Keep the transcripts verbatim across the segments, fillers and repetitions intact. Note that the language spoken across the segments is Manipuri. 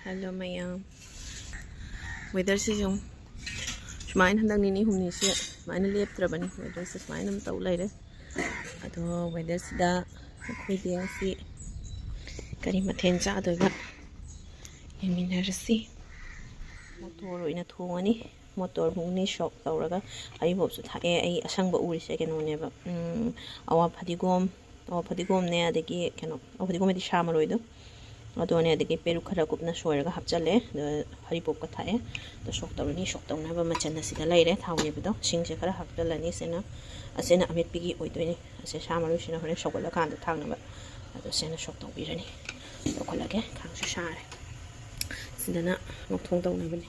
ꯍꯜꯂꯣ ꯃꯌꯥꯝ, ꯋꯦꯗꯔꯁꯤꯁꯨ ꯁꯨꯃꯥꯏꯅ ꯍꯟꯗꯛ ꯅꯤꯅꯤ ꯍꯨꯝꯅꯤꯁꯦ ꯁꯨꯃꯥꯏꯅ ꯂꯦꯞꯇ꯭ꯔꯕꯅꯤ꯫ ꯋꯦꯗꯔꯁꯦ ꯁꯨꯃꯥꯏꯅ ꯑꯗꯨꯝ ꯇꯧ ꯂꯩꯔꯦ꯫ ꯑꯗꯣ ꯋꯦꯗꯔꯁꯤꯗ ꯑꯩꯈꯣꯏꯗꯤ ꯉꯁꯤ ꯀꯔꯤ ꯃꯊꯦꯜ ꯆꯥꯗꯣꯏꯕ ꯌꯦꯡꯃꯤꯟꯅꯔꯁꯤ꯫ ꯃꯣꯇꯣꯔ ꯑꯣꯏꯅ ꯊꯣꯡꯉꯅꯤ꯫ ꯃꯣꯇꯣꯔ ꯃꯨꯛꯅꯤ ꯁꯣꯛ ꯇꯧꯔꯒ꯫ ꯍꯔꯤꯕꯣꯞꯁꯨ ꯊꯥꯛꯑꯦ꯫ ꯑꯩ ꯑꯁꯪꯕ ꯎꯔꯤꯁꯦ ꯀꯩꯅꯣꯅꯦꯕ, ꯎꯝ, ꯑꯋꯥ ꯐꯗꯤꯒꯣꯝ, ꯑꯋꯥ ꯐꯗꯤꯒꯣꯝꯅꯦ, ꯑꯗꯒꯤ ꯀꯩꯅꯣ, ꯑꯋꯥ ꯐꯗꯤꯒꯣꯝ ꯍꯥꯏꯗꯤ ꯁꯥ ꯃꯔꯣꯏꯗꯣ, ꯑꯗꯨꯅꯦ, ꯑꯗꯒꯤ ꯄꯦꯔꯨꯛ ꯈꯔ ꯀꯨꯞꯅ ꯁꯣꯏꯔꯒ ꯍꯥꯞꯆꯜꯂꯦ꯫ ꯑꯗ ꯍꯔꯤꯕꯣꯞꯀ ꯊꯥꯛꯑꯦ꯫ ꯑꯗꯣ ꯁꯣꯛ ꯇꯧꯔꯅꯤ꯫ ꯁꯣꯛ ꯇꯧꯅꯕ ꯃꯆꯜ ꯑꯁꯤꯗ ꯂꯩꯔꯦ꯫ ꯊꯥꯎ ꯉꯧꯕꯗꯣ, ꯁꯤꯡꯁꯦ ꯈꯔ ꯍꯥꯞꯆꯜꯂꯅꯤ꯫ ꯁꯤꯅ, ꯑꯁꯤꯅ ꯑꯃꯦꯠꯄꯤꯒꯤ ꯑꯣꯏꯗꯣꯏꯅꯤ꯫ ꯑꯁꯤ ꯁꯥ ꯃꯔꯣꯏꯁꯤꯅ ꯍꯣꯔꯦꯟ ꯁꯧꯒꯠꯂꯀꯥꯟꯗ ꯊꯥꯛꯅꯕ꯫ ꯑꯗꯣ ꯁꯤꯅ ꯁꯣꯛ ꯇꯧꯕꯤꯔꯅꯤ꯫ ꯂꯧꯈꯠꯂꯒꯦ꯫ ꯈꯥꯡꯁꯨ ꯁꯥꯔꯦ꯫ ꯁꯤꯗꯅ ꯉꯧꯊꯣꯡ ꯇꯧꯅꯕꯅꯦ꯫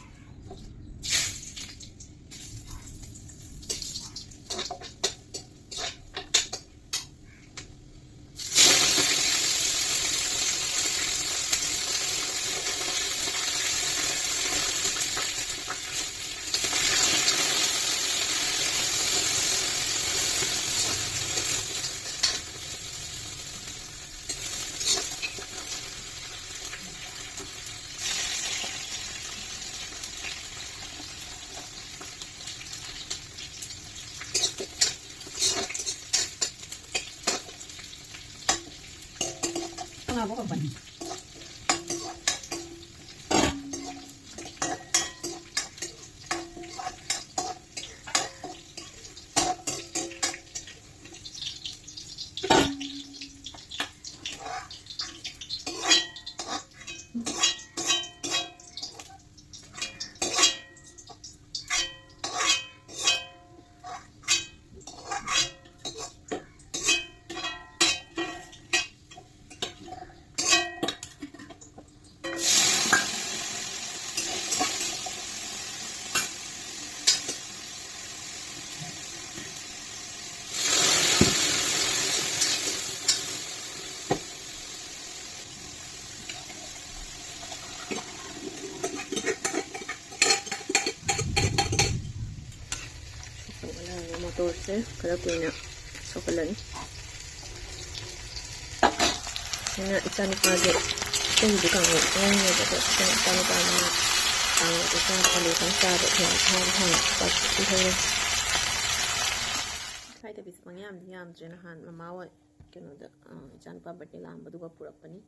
ꯃꯣꯇꯣꯔꯁꯦ ꯈꯔ ꯀꯨꯏꯅ ꯁꯧꯍꯜꯂꯅꯤ꯫ ꯁꯤꯅ ꯏꯆꯥꯅꯨꯄꯥꯒꯤ ꯑꯩꯒꯤꯗꯤ ꯀꯥꯡꯉꯧ ꯉꯧꯅꯦꯕ, ꯑꯗꯣ ꯏꯆꯥ ꯅꯨꯄꯥ ꯅꯨꯄꯥꯅ ꯀꯥꯡꯉꯧꯗꯣ ꯆꯥ-, ꯑꯂꯨ ꯈꯛ ꯆꯥꯕ ꯌꯥꯝ ꯍꯥꯎ ꯍꯥꯎꯅ ꯆꯥꯛ ꯄꯤꯍꯧꯔꯦ꯫ ꯍꯥꯏꯗꯕꯤꯁꯦ ꯄꯪꯌꯥꯝꯗꯤ ꯌꯥꯝꯗ꯭ꯔꯦ꯫ ꯅꯍꯥꯟ ꯃꯃꯥ ꯍꯣꯏ ꯀꯩꯅꯣꯗ, ꯑ, ꯏꯆꯥꯅꯨꯄꯥ ꯕꯥꯔꯗꯦ ꯂꯥꯛꯑꯝꯕꯗꯨꯒ ꯄꯨꯔꯛꯄꯅꯤ꯫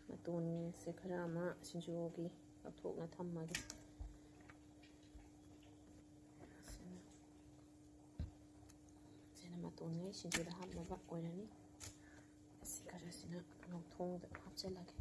ꯃꯇꯣꯟꯁꯦ ꯈꯔ ꯑꯃ ꯁꯤꯡꯖꯨꯒꯤ ꯂꯧꯊꯣꯛꯅ ꯊꯝꯃꯒꯦ꯫ ꯁꯤꯅ, ꯁꯤꯅ ꯃꯇꯣꯟꯉꯩ ꯁꯤꯡꯖꯨꯗ ꯍꯥꯞꯅꯕ ꯑꯣꯏꯔꯅꯤ꯫ ꯑꯁꯤ ꯈꯔꯁꯤꯅ ꯉꯧꯊꯣꯡꯗ ꯍꯥꯞꯆꯤꯜꯂꯒꯦ꯫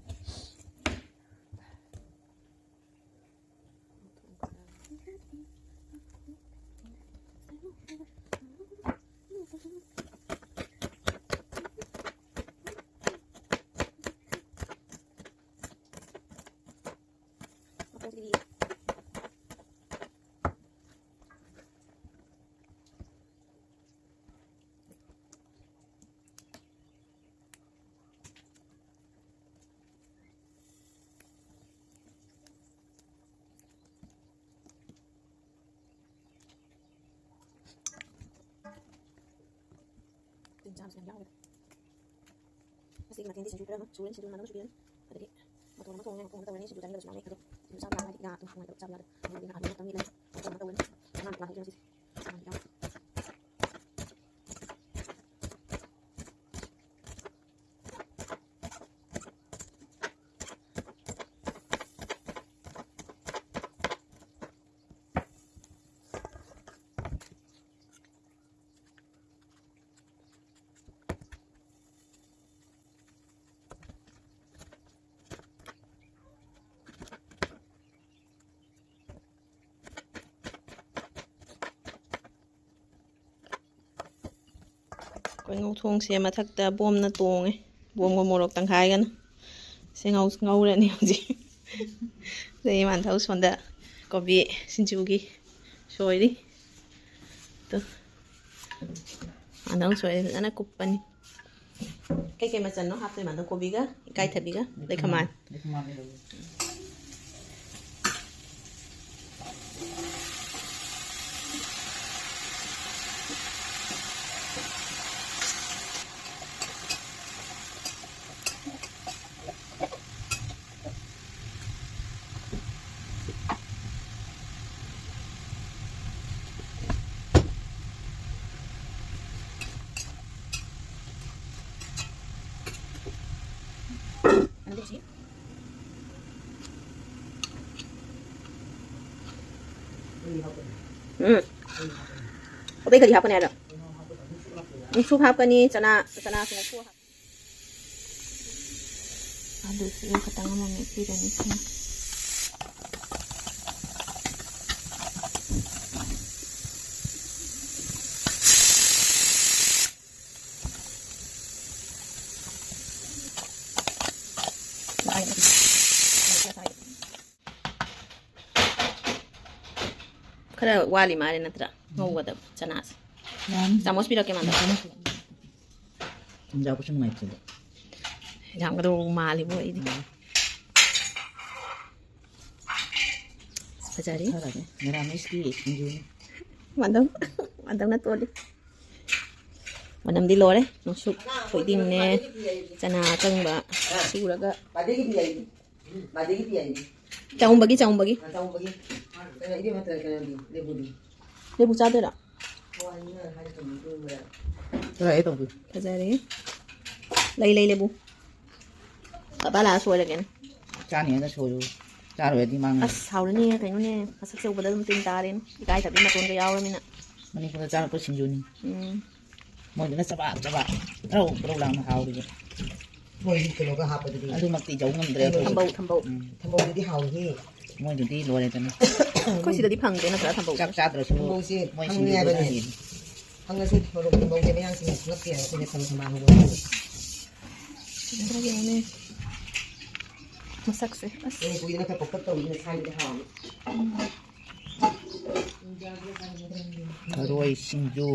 ꯇꯤꯟ ꯆꯥꯕꯁꯨ ꯌꯥꯝ ꯌꯥꯎꯋꯦ꯫ ꯉꯁꯤꯒꯤ ꯃꯊꯦꯜꯗꯤ ꯁꯤꯡꯖꯨ ꯈꯔ ꯑꯃ ꯁꯨꯔꯅꯤ, ꯁꯤꯡꯖꯨ ꯏꯃꯥꯟꯅꯕꯅ ꯁꯨꯕꯤꯔꯅꯤ꯫ ꯑꯗꯒꯤ ꯃꯇꯣꯟ ꯑꯃ ꯊꯣꯡꯉꯦ, ꯃꯇꯣꯟ ꯑꯃ ꯇꯧꯔꯅꯤ, ꯁꯤꯡꯖꯨ ꯆꯥꯅꯤꯡꯗꯕꯁꯨ ꯌꯥꯎꯅꯩ꯫ ꯑꯗꯣ ꯁꯤꯡꯖꯨ ꯆꯥꯕ ꯌꯥꯕ ꯍꯥꯏꯗꯤ ꯉꯥ ꯑꯗꯨꯝ ꯍꯥꯎꯅꯗꯕ ꯆꯥꯕ ꯌꯥꯗꯕ꯫ ꯑꯗꯒꯤ ꯉꯥ ꯑꯗꯨꯝ ꯃꯇꯝ ꯂꯩ꯫ ꯃꯇꯣꯟ ꯑꯃ ꯇꯧꯔꯅꯤ꯫ ꯑꯉꯥꯡ ꯀ꯭ꯂꯥꯁ ꯍꯧꯖꯤꯛ ꯉꯁꯤꯁꯦ꯫ ꯁꯥꯡꯅ ꯌꯥꯎꯔꯦ꯫ ꯑꯩꯈꯣꯏ ꯉꯧꯊꯣꯡꯁꯦ ꯃꯊꯛꯇ ꯕꯣꯝꯅ ꯇꯣꯡꯉꯦ꯫ ꯕꯣꯝꯒ ꯃꯣꯔꯣꯛ ꯇꯪꯈꯥꯏꯒꯅ꯫ ꯁꯤ ꯉꯧ-, ꯉꯧꯔꯅꯤ ꯍꯧꯖꯤꯛ꯫ ꯑꯗꯩ ꯏꯃꯥꯟꯊꯧ ꯁꯣꯝꯗ ꯀꯣꯕꯤ ꯁꯤꯡꯖꯨꯒꯤ ꯁꯣꯏꯔꯤ꯫ ꯇꯨ꯫ ꯏꯃꯥꯟꯊꯧ ꯁꯣꯏꯔꯦ ꯐꯖꯅ ꯀꯨꯞꯄꯅꯤ꯫ ꯀꯩꯀꯩ ꯃꯆꯜꯅꯣ ꯍꯥꯞꯇꯣꯏ ꯃꯥꯟꯗꯧ? ꯀꯣꯕꯤꯒ, ꯏꯀꯥꯏꯊꯕꯤꯒ, ꯂꯩꯈꯃꯥꯟ꯫ ꯂꯩꯈꯃꯥꯟ ꯂꯩꯍꯧꯔꯤ꯫ ꯑꯗꯨꯁꯤ꯫ ꯎꯝ꯫ ꯑꯇꯩ ꯀꯔꯤ ꯍꯥꯞꯀꯅꯤ ꯍꯥꯏꯅꯣ? ꯎꯝ, ꯁꯨꯞ ꯍꯥꯞꯀꯅꯤ, ꯆꯅꯥ, ꯆꯅꯥꯁꯨ ꯉꯧꯊꯣꯛꯑ ꯍꯥꯞ-, ꯑꯗꯨꯁꯨ ꯈꯇꯪ ꯑꯃ ꯃꯦꯠꯄꯤꯔꯅꯤ ꯁꯤꯅ꯫ ꯈꯔ ꯋꯥꯠꯂꯤ ꯃꯥꯜꯂꯦ ꯅꯠꯇ꯭ꯔꯥ? ꯉꯧꯒꯗꯕ ꯆꯅꯥꯁꯦ꯫ ꯌꯥꯅꯤ꯫ ꯆꯥꯃꯁ ꯄꯤꯔꯛꯀꯦ, ꯃꯥꯟꯗ꯫ ꯌꯥꯝꯕꯁꯨ ꯅꯨꯡꯉꯥꯏꯇꯦ꯫ ꯌꯥꯝꯒꯗꯧꯕ ꯃꯥꯜꯂꯤꯕꯣ ꯑꯩꯗꯤ꯫ ꯎꯝ꯫ ꯐꯖꯔꯤ꯫ ꯐꯔꯦ꯫ ꯃꯦꯔꯥꯃꯦꯁꯀꯤ ꯁꯤꯡꯖꯨꯅꯤ꯫ ꯃꯥꯟꯗꯧ-, ꯃꯥꯟꯗꯧꯅ ꯇꯣꯜꯂꯤ꯫ ꯃꯅꯝꯗꯤ ꯂꯣꯏꯔꯦ꯫ ꯅꯨꯡꯁꯨꯛ ꯊꯣꯏꯗꯤꯡꯅꯦ, ꯆꯅꯥ ꯑꯀꯪꯕ ꯁꯨꯔꯒ꯫ ꯆꯥꯎꯝꯕꯒꯤ, ꯆꯥꯎꯝꯕꯒꯤ꯫ ꯂꯦꯕꯨ ꯆꯥꯗꯣꯏꯔꯣ? ꯐꯖꯔꯦ꯫ ꯂꯩ, ꯂꯩ, ꯂꯦꯕꯨ꯫ ꯄꯥꯄꯥ ꯂꯥꯛꯑ ꯁꯣꯏꯔꯒꯦꯅꯦ꯫ ꯆꯥꯅꯤꯡꯉꯒ ꯁꯣꯏꯔꯣ꯫ ꯆꯥꯔꯣꯏꯗꯤ ꯃꯥꯡꯉꯦ꯫ ꯑꯁ, ꯍꯥꯎꯔꯅꯤꯌꯦ ꯀꯩꯅꯣꯅꯦ꯫ ꯃꯁꯛꯁꯦ ꯎꯕꯗ ꯑꯗꯨꯝ ꯇꯤꯟ ꯇꯥꯔꯦꯅꯦ꯫ ꯏꯀꯥꯏꯊꯕꯤ ꯃꯇꯣꯟꯒ ꯌꯥꯎꯔꯃꯤꯅ꯫ ꯃꯅꯤꯄꯨꯔꯗ ꯆꯥꯔꯛꯄ ꯁꯤꯡꯖꯨꯅꯤ꯫ ꯎꯝ꯫ ꯃꯣꯏꯗꯨꯅ ꯆꯕꯥꯛ ꯆꯕꯥꯛ, ꯇ꯭ꯔꯧ ꯇ꯭ꯔꯧ ꯂꯥꯎꯅ ꯍꯥꯎꯔꯤꯕ꯫ ꯃꯣꯏꯗꯤ ꯀꯩꯅꯣꯒ ꯍꯥꯞꯄꯗꯨꯗꯤ꯫ ꯑꯗꯨꯃꯛꯇꯤ ꯌꯧ ꯉꯝꯗ꯭ꯔꯦ ꯑꯩꯈꯣꯏꯁꯨ꯫ ꯊꯝꯕꯧ, ꯊꯝꯕꯧ꯫ ꯎꯝ꯫ ꯊꯝꯕꯧꯗꯨꯗꯤ ꯍꯥꯎꯏꯍꯦ꯫ ꯃꯣꯏꯗꯨꯗꯤ ꯂꯣꯏꯔꯦꯗꯅ꯫ ꯑꯩꯈꯣꯏ ꯁꯤꯗꯗꯤ ꯐꯪꯗꯦ ꯅꯠꯇ꯭ꯔꯥ ꯊꯝꯕꯧ? ꯆꯥꯛ ꯆꯥꯗ꯭ꯔꯁꯨ ꯊꯝꯕꯧꯁꯦ ꯃꯣꯏ ꯐꯪꯉꯦ ꯁꯤꯡꯖꯨꯗꯨꯅ ꯍꯥꯏꯕꯅꯦ꯫ ꯍꯦꯜꯂꯤ꯫ ꯐꯪꯉꯁꯨ ꯃꯣꯔꯣꯛ ꯊꯝꯕꯧꯁꯦ ꯃꯌꯥꯡꯁꯤꯡꯅ ꯊꯣꯛꯂꯛꯇꯦ ꯍꯥꯏꯕ, ꯑꯩꯈꯣꯏꯅ ꯊꯝ-, ꯊꯝꯕꯥꯜ ꯍꯧꯕ ꯃꯐꯝꯗ꯫ ꯃꯁꯛꯁꯦ, ꯑꯁ꯫ ꯃꯅꯤꯄꯨꯔꯒꯤꯅ ꯈꯔ ꯄꯣꯞꯇꯛ ꯇꯧꯕꯅꯤꯅ ꯁ꯭ꯋꯥꯏꯗꯗꯤ ꯍꯥꯎꯋꯦ꯫ ꯊꯔꯣꯏ ꯁꯤꯡꯖꯨ,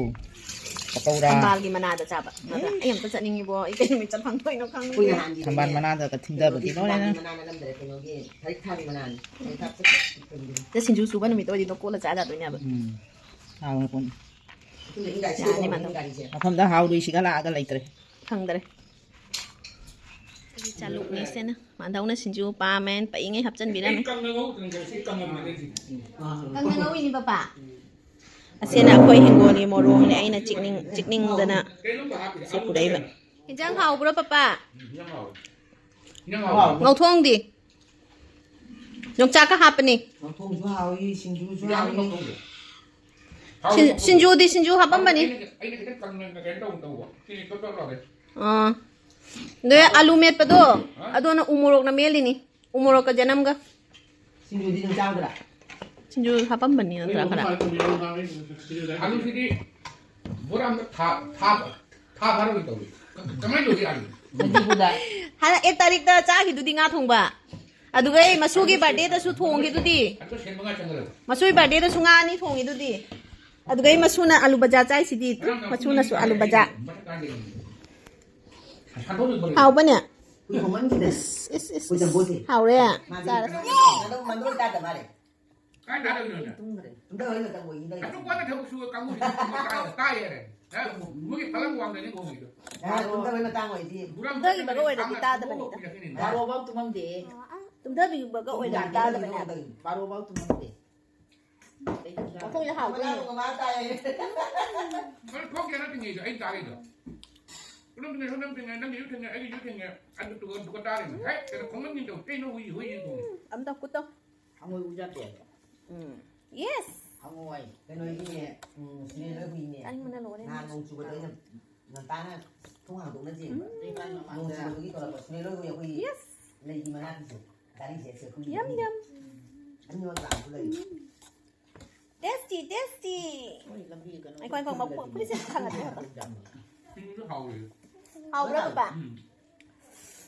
ꯄꯀꯧꯔꯥ꯫ ꯊꯝꯕꯥꯜꯒꯤ ꯃꯅꯥꯗ ꯆꯥꯕ꯫ ꯎꯝ꯫ ꯑꯩ ꯑꯝꯇ ꯆꯠꯅꯤꯡꯉꯤꯕꯣ꯫ ꯑꯩ ꯀꯩ ꯅꯨꯃꯤꯠꯇ ꯐꯪꯗꯣꯏꯅꯣ ꯈꯪꯗꯦ꯫ ꯑꯩꯈꯣꯏ ꯅꯍꯥꯟꯒꯤꯗꯅꯦ, ꯊꯝꯕꯥꯜ ꯃꯅꯥꯗꯒ ꯊꯤꯟꯊꯕꯗꯤ ꯀꯩꯅꯣꯒꯤ ꯂꯣꯏꯔꯦ꯫ ꯊꯝꯕꯥꯜꯒꯤ ꯃꯅꯥ ꯅꯠꯂꯝꯗ꯭ꯔꯦ, ꯀꯩꯅꯣꯒꯤ ꯊꯔꯤꯛ ꯊꯥꯕꯤ ꯃꯅꯥꯅꯤ꯫ ꯊꯔꯤꯛ ꯊꯥꯕ ꯆꯠꯄ ꯐꯪꯗꯦ꯫ ꯑꯗ ꯁꯤꯡꯖꯨ ꯁꯨꯕ ꯅꯨꯃꯤꯠꯇ ꯑꯣꯏꯗꯤ ꯅꯣꯛ ꯀꯣꯠꯂ ꯆꯥ ꯌꯥꯗꯣꯏꯅꯦꯕ꯫ ꯎꯝ꯫ ꯍꯥꯎꯔꯄꯣꯠꯅꯤ꯫ ꯑꯗꯨꯅ ꯏꯪꯒꯥꯏ ꯁꯤꯗ ꯌꯥꯅꯤ, ꯊꯣꯡꯕꯅꯤ ꯃꯥꯟꯗꯧ꯫ ꯒꯥꯔꯤꯁꯦ꯫ ꯃꯐꯝꯗ ꯍꯥꯎꯔꯨꯏꯁꯤꯒ ꯂꯥꯛꯑꯒ ꯂꯩꯇ꯭ꯔꯦ꯫ ꯐꯪꯗ꯭ꯔꯦ꯫ ꯑꯩꯒꯤ ꯆꯥꯂꯨꯛꯅꯤꯁꯤꯅ ꯃꯥꯟꯗꯧꯅ ꯁꯤꯡꯖꯨ ꯄꯥꯝꯃꯦꯅ ꯄꯩꯉꯩ ꯍꯥꯞꯆꯤꯟꯕꯤꯔꯝꯃꯦ꯫ ꯀꯪꯅ ꯉꯧꯗ꯭ꯔꯤꯉꯩ ꯁꯤ ꯀꯪꯉꯝꯃꯦ꯫ ꯀꯪꯅ ꯉꯧꯏꯅꯤ ꯄꯄꯥ꯫ ꯑꯁꯤꯅ ꯑꯩꯈꯣꯏ ꯍꯤꯡꯒꯣꯜꯒꯤ ꯃꯣꯔꯣꯛꯅꯦ, ꯑꯩꯅ ꯆꯤꯛꯅꯤꯡ-, ꯆꯤꯛꯅꯤꯡꯗꯅ ꯁꯤ ꯄꯨꯔꯛꯏꯕ꯫ ꯏꯟꯖꯥꯡ ꯍꯥꯎꯕ꯭ꯔꯣ ꯄꯄꯥ? ꯎꯝ, ꯏꯟꯖꯥꯡ ꯍꯥꯎꯋꯦ꯫ ꯏꯟꯖꯥꯡ ꯍꯥꯎꯕ꯭ꯔꯣ? ꯉꯧꯊꯣꯡꯗꯤ? ꯌꯣꯡꯆꯥꯛꯀ ꯍꯥꯞꯄꯅꯤ꯫ ꯉꯧꯊꯣꯡꯁꯨ ꯍꯥꯎꯏ, ꯁꯤꯡꯖꯨꯁꯨ ꯌꯥꯝꯅ ꯍꯥꯎꯏ꯫ ꯉꯧꯊꯣꯡꯗꯦ꯫ ꯍꯥꯎꯏ ꯁꯤꯡ-, ꯉꯧꯊꯣꯡꯗꯦ꯫ ꯁꯤꯡꯖꯨꯗꯤ ꯁꯤꯡꯖꯨ ꯍꯥꯞꯄꯝꯕꯅꯤ꯫ ꯑꯩꯅ, ꯑꯩꯅ ꯈꯤꯇꯪ ꯀꯪꯅ ꯀꯩꯅꯣ ꯇꯧ-, ꯇꯧꯕ꯫ ꯁꯤ ꯀꯩꯅꯣ ꯇꯧꯔ ꯂꯣꯏꯔꯦ꯫ ꯑꯥ꯫ ꯑꯗꯩ ꯑꯂꯨ ꯃꯦꯠꯄꯗꯣ, ꯍꯥ? ꯑꯗꯨꯅ ꯎ ꯃꯣꯔꯣꯛꯅ ꯃꯦꯠꯂꯤꯅꯤ꯫ ꯎ ꯃꯣꯔꯣꯛꯀ ꯖꯅꯝꯒ꯫ ꯁꯤꯡꯖꯨꯗꯤ ꯅꯪ ꯆꯥꯒꯗ꯭ꯔꯥ? ꯁꯤꯡꯖꯨ ꯍꯥꯞꯄꯝꯕꯅꯤ ꯅꯠꯇ꯭ꯔꯥ ꯈꯔ? ꯑꯂꯨꯁꯤꯗꯤ ꯕꯣꯔꯥ ꯑꯃ ꯊꯥ, ꯊꯥ, ꯊꯥ ꯐꯥꯔꯣꯏ ꯇꯧꯏ꯫ ꯀ-, ꯀꯃꯥꯏꯅ ꯇꯧꯔꯤ ꯑꯂꯨ? ꯁꯖꯤꯕꯨꯗ꯫ ꯍꯥꯟꯅ eight ꯇꯥꯔꯤꯛꯇ ꯆꯥꯈꯤꯗꯨꯗꯤ ꯉꯥ ꯊꯣꯡꯕ꯫ ꯑꯗꯨꯒ ꯑꯩ ꯃꯁꯨꯒꯤ birthdayꯗꯁꯨ ꯊꯣꯡꯈꯤꯗꯨꯗꯤ꯫ ꯑꯗꯨ ꯁꯦꯟ ꯃꯉꯥ ꯆꯪꯒꯗꯕ꯫ ꯃꯁꯨꯒꯤ birthdayꯗꯁꯨ ꯉꯥ ꯑꯅꯤ ꯊꯣꯡꯉꯤꯗꯨꯗꯤ꯫ ꯑꯗꯨꯒ ꯑꯩ ꯃꯁꯨꯅ ꯑꯂꯨ ꯕꯖꯥ ꯆꯥꯏꯁꯤꯗꯤ꯫ ꯉꯔꯥꯡ ꯃꯁꯨꯅꯁꯨ ꯑꯂꯨ ꯕꯖꯥ꯫ ꯃꯊꯛ ꯀꯥꯟꯗ ꯌꯦꯡꯉꯨ꯫ ꯁꯥꯟꯗꯣꯛ ꯂꯣꯏ ꯐꯔꯦ꯫ ꯍꯥꯎꯕꯅꯦ? ꯍꯨꯏ ꯍꯣꯡꯃꯟꯈꯤꯗꯦ꯫ ꯏꯁ, ꯏꯁ, ꯏꯁ, ꯍꯨꯏ ꯆꯝꯐꯨꯠꯁꯦ꯫ ꯍꯥꯎꯔꯦ꯫ ꯃꯥꯗꯤ ꯆꯥꯔꯁꯤ꯫ ꯃꯥꯗꯣ ꯃꯟꯗꯣꯏ ꯆꯥꯗ ꯃꯥꯜꯂꯦ꯫ ꯀꯥꯏ ꯊꯥꯗꯣꯏꯅꯣꯅꯦ? ꯇꯨꯝꯈ꯭ꯔꯦ꯫ ꯇꯨꯝꯊꯕꯩ ꯃꯇꯝ ꯑꯣꯏꯈꯤꯗꯦ꯫ ꯑꯗꯨ ꯀꯣꯟꯅ ꯊꯕꯛ ꯁꯨꯕ ꯀꯥꯡꯕꯨꯁꯤꯗꯤ ꯇꯥꯏ ꯍꯥꯏꯔꯦ꯫ ꯃꯣꯏꯒꯤ ꯐꯂꯪ ꯋꯥꯡꯗꯅꯤ ꯈꯣꯡꯉꯤꯗꯣ꯫ ꯇꯨꯝꯊꯕꯩ ꯃꯇꯥꯡ ꯑꯣꯏꯗꯤ꯫ ꯇꯨꯝꯊꯈꯤꯕꯒ ꯑꯣꯏꯔꯗꯤ ꯇꯥꯗꯕꯅꯤꯗ꯫ ꯕꯥꯔꯣ ꯐꯥꯎ ꯇꯨꯝꯃꯝꯗꯦ꯫ ꯇꯨꯝꯊꯈꯤꯕꯒ ꯑꯣꯏꯔꯗꯤ ꯇꯥꯗꯕꯅꯦ꯫ ꯕꯥꯔꯣ ꯐꯥꯎ ꯇꯨꯝꯃꯝꯗꯦ꯫ ꯃꯈꯣꯡꯁꯦ ꯍꯥꯎꯗꯣꯏꯅꯦ꯫ ꯃꯈꯣꯡ ꯀꯌꯥ ꯅꯠꯇ꯭ꯔꯤꯉꯩꯗ ꯑꯩ ꯇꯥꯔꯤꯗꯣ꯫ ꯅꯪꯒꯤꯁꯨ ꯊꯦꯡꯉꯦ, ꯅꯪꯒꯤꯁꯨ ꯊꯦꯡꯉꯦ, ꯑꯩꯒꯤꯁꯨ ꯊꯦꯡꯉꯦ꯫ ꯑꯗꯨ ꯇꯨꯒ, ꯇꯨꯒ ꯇꯥꯔꯤꯅꯦ꯫ ꯍꯦꯛ ꯀꯩꯅꯣ ꯈꯣꯡꯃꯟꯒꯤ ꯇꯧ꯫ ꯀꯩꯅꯣ ꯍꯨꯏ, ꯍꯨꯏ ꯈꯣꯡꯉꯤ? ꯑꯝꯇ ꯀꯨꯠꯇꯣ꯫ ꯍꯪꯉꯣꯏ ꯎ ꯌꯥꯗꯦ꯫ ꯎꯝ꯫ Yes꯫ ꯍꯪꯉꯣꯏ꯫ ꯀꯩꯅꯣꯒꯤꯅꯦ, ꯎꯝ, ꯁꯤꯅꯦ ꯅꯣꯏ ꯍꯨꯏꯅꯦ꯫ ꯆꯥꯅꯤꯡꯕꯅ ꯂꯣꯏꯔꯦ꯫ ꯅꯍꯥꯟ ꯅꯣꯡ ꯆꯨꯕꯗ ꯑꯩꯅ ꯉꯟꯇꯥꯅ ꯊꯣꯡ ꯍꯥꯡꯗꯣꯛꯅꯁꯦ꯫ ꯎꯝ꯫ ꯅꯣꯡ ꯆꯨꯕꯗꯨꯒꯤ ꯇꯧꯔꯛꯄ ꯁꯤꯅꯦ ꯅꯣꯏ ꯍꯨꯏ ꯑꯩꯈꯣꯏ꯫ Yes꯫ ꯂꯩꯒꯤ ꯃꯅꯥꯛꯀꯤꯁꯦ꯫ ꯒꯥꯔꯤꯁꯦ ꯑꯩꯈꯣꯏꯒꯤ ꯌꯝ, ꯌꯝ꯫ ꯑꯅꯤꯃꯛ ꯂꯥꯛꯑꯁꯨ ꯂꯩ꯫ Tasty, tasty꯫ ꯃꯣꯏ ꯂꯝꯕꯤ ꯀꯩꯅꯣ ꯑꯩꯈꯣꯏ ꯈꯣꯡ ꯃꯈꯣꯡ ꯐꯨꯔꯤꯠꯁꯦ ꯊꯥꯡꯒꯠꯀꯦ ꯍꯥꯏꯕ꯫ ꯁꯤꯡꯁꯨ ꯍꯥꯎꯋꯦ꯫ ꯍꯥꯎꯕ꯭ꯔꯥ, ꯄꯄꯥ? ꯎꯝ꯫